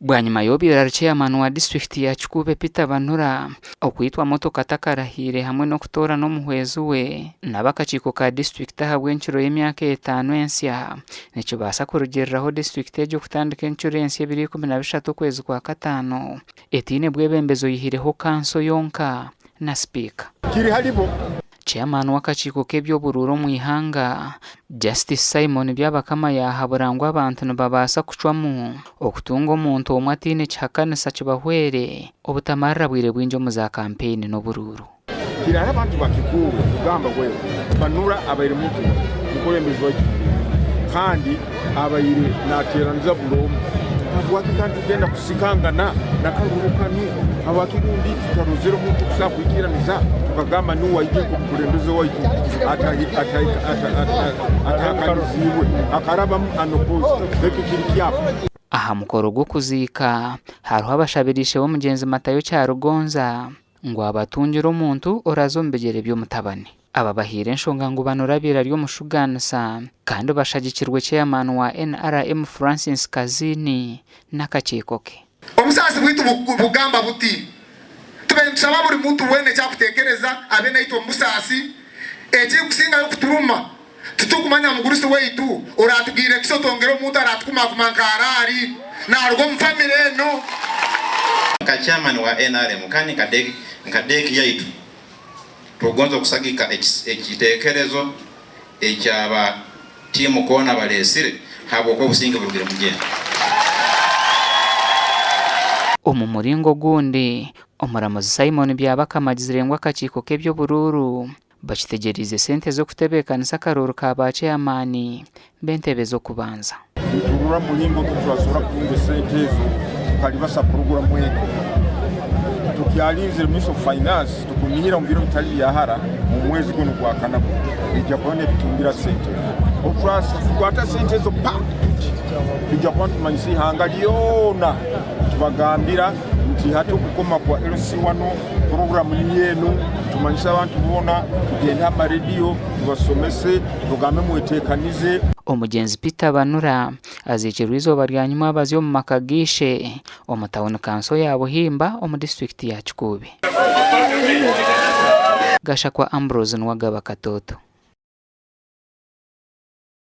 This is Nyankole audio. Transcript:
Bwanyima y'obaire ari Chairman wa disiturikiti ya Kikuube Peter Banura okwitwa motoka atakarahiire hamwe n'okutoorana omuhwezi we n'ab'akakiiko ka disiturikiti ahabw'encuro y'emyaka etaano ensya nikibaasa kurugiiriraho disiturikiti egyo kutandika encuro ensya ebiro 13 okwezi kwa kataano etaine bwebembezi oyihireho kanso yonka na sipiika. Kiri haribo. Chairman w'akakiiko k'eby'oburuuru omu ihanga, Justice Simon Byabakama yaahabura ngu abantu nibabaasa kucwamu okutunga omuntu omwe ataine kihakanisa kibahwere obutamarira bwire bwingi omu za kampeyini n'oburuuru. Kiri hariho abantu ba Kikuube kugamba bweru Banura abaire muntu mukulembezi waitu kandi abaire nateraniza buri omwe. Habwaki kandi tugenda kusikangana nakaruru kanu? Habwaki rundi tutarozere omuntu okusobola kwikiraniza tukagamba niwe aije nk'omukulembeze waitu atahakaniziibwe akarabamu unopposed? Ekyo kiri kyapa. Aha mukoro gw'okuziika hariho abashabire ishe w'omugyenzi Matayo Kyarugonza ngu abatungire omuntu oraze omu bigyere by'omutabani. Aba bahaire enshonga ngu Banura abaire ari omushugaanisa kandi bashagikirwe Chairman wa NRM Francis Kazini n'akakiiko ke. Obusaasi bwaitu bugamba buti, Tubaire nitusaba buri muntu weena eki akuteekereza abe naitwe omu busaasi. Ekirikusingayo kuturuma, titurikumanya mugurusi waitu oraatugiire kisa otwongere omuntu araatukumakuma nka Araari naaruga omu famire eno. Nka chairman wa nrm kandi nka deeki yaitu, Tukugonza okusagika ekitekerezo ekyaba tiimu koona balesire habwokuba obusinge burugire mugenda. Omu muringo ogundi, Omuramuzi Simon Byabakama agizire ngu akakiiko k'eby'oburuuru bakitegyereize sente z'okutebeekanisa akaruuru ka ba ceyamaani b'entebe z'okubanza. Niturora mulingo ki turasobora kutunga esente ezo tukalibasa puroguramu egi. Tukyalinzire Ministry of Finance tukunihira omu biro bitali byahara omu mwezi gunu gwa kana gunu ija kuba netutungira sente ezo. Obu turakwata sente ezo pa tuti twija kuba nitumanyisa ihanga lyona tubagambira nti hati okukoma kwa LC wanu puroguramu niyo enu tumanyise abantu boona tugende ha marediyo tubasomese tugambe mwetekanize. Omugyenzi Peter Banura aziikirwe eizooba rya nyimwabazyo omu maka ga ishe omu tauni kanso ya Buhimba omu disiturikiti ya Kikuubi. Gashakwa Ambrose niwe agaba Katooto.